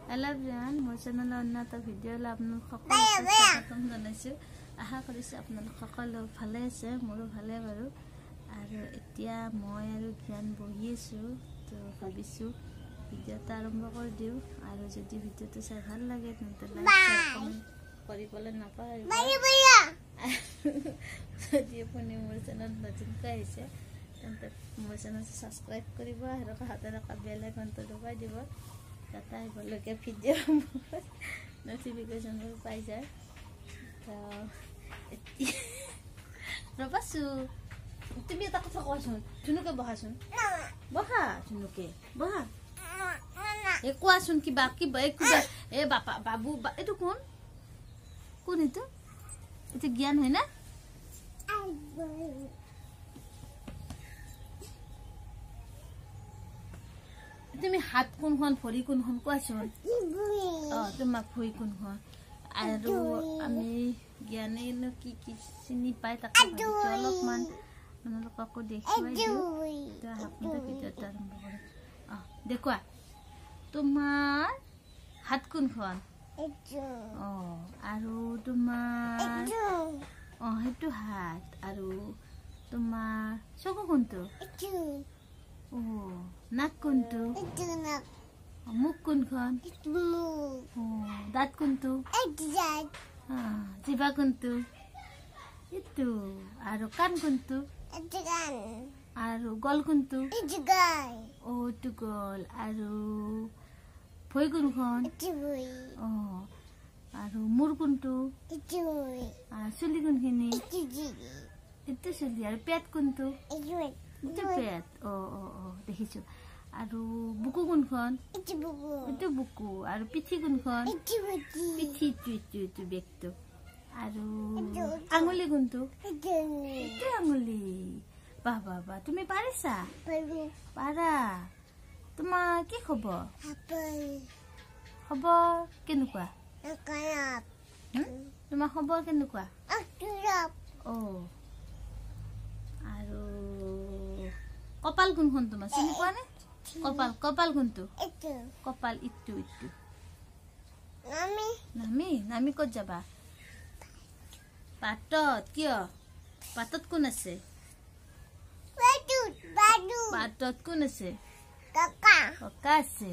Hello' everyone, মোৰ চেনেলৰ অন্য এটা ভিডিঅ'লৈ আপোনালোক সকলোকে স্বাগতম জনাইছোঁ। আশা কৰিছোঁ আপোনালোক সকলো ভালে আছে, মোৰো ভালে বাৰু। আৰু এতিয়া মই আৰু জ্ঞান বহি আছোঁ, তো ভাবিছোঁ ভিডিঅ' এটা আৰম্ভ কৰি দিওঁ। আৰু যদি ভিডিঅ'টো চাই ভাল লাগে তেন্তে লাইক, কমেণ্ট কৰিবলৈ নাপাহৰিব। যদি আপুনি মোৰ চেনেলত নতুনকৈ আহিছে তেন্তে মোৰ চেনেলটো ছাবস্ক্ৰাইব কৰিব আৰু কাষতে থকা বেল আইকনটো দবাই দিব, যাতে আহিবলগীয়া ভিডিঅ' নটিফিকেশ্যনবোৰ পাই যায়। তো এতিয়া ৰ'বাচোন, তুমি এটা কথা কোৱাচোন, ধুনুকে বহাচোন, বহা ধুনুকে বহা। এই কোৱাচোন কিবা কিবা, এই কিবা, এই বাপা বাবু, এইটো কোন কোন? এইটো এইটো জ্ঞান হয় না? তুমি হাত কোনখন, ভৰি কোনখন কোৱাচোন। অ, তোমাক ভৰি কোনখন? আৰু আমি জ্ঞানেনো কি কি চিনি পায় তাকে ভাবিছোঁ অলপমান আপোনালোককো দেখুৱাই দিওঁ। তো আহক, ভিডিঅ'টো আৰম্ভ কৰোঁ। অ, দেখুৱা তোমাৰ হাত কোনখন? অ, আৰু তোমাৰ, অ, সেইটো হাত। আৰু তোমাৰ চকু কোনটো? অ, নাক কোনটো? মুখ কোনখন? অ, দাঁত কোনটো? জিভা কোনটো? এইটো। আৰু কাণ কোনটো? আৰু গল কোনটো? অ, এইটো গল। আৰু ভৰি কোনখন? অ, আৰু মূৰ কোনটো? চুলি কোনখিনি? এইটো চুলি। আৰু পেট কোনটো? এইটো পেট। অ অ অ, দেখিছো। আৰু বুকু কোনখন? এইটো বুকু। আৰু পিঠি কোনখন? পিঠি ইটো ইটো ইটো বেগটো। আৰু আঙুলি কোনটো? এইটো আঙুলি। বাহ বাহ বাহ, তুমি পাৰিছা, পাৰা। তোমাৰ কি খবৰ? খবৰ কেনেকুৱা তোমাৰ? খবৰ কেনেকুৱা? অ, আৰু কপাল কোনখন তোমাৰ চিনি পোৱা নে? কপাল, কপাল কোনটো? কপাল ইটো ইটো। নামি নামি ক'ত যাবা? পাতত। কিয় পাতত? কোন আছে পাতত? কোন আছে? ককা আছে।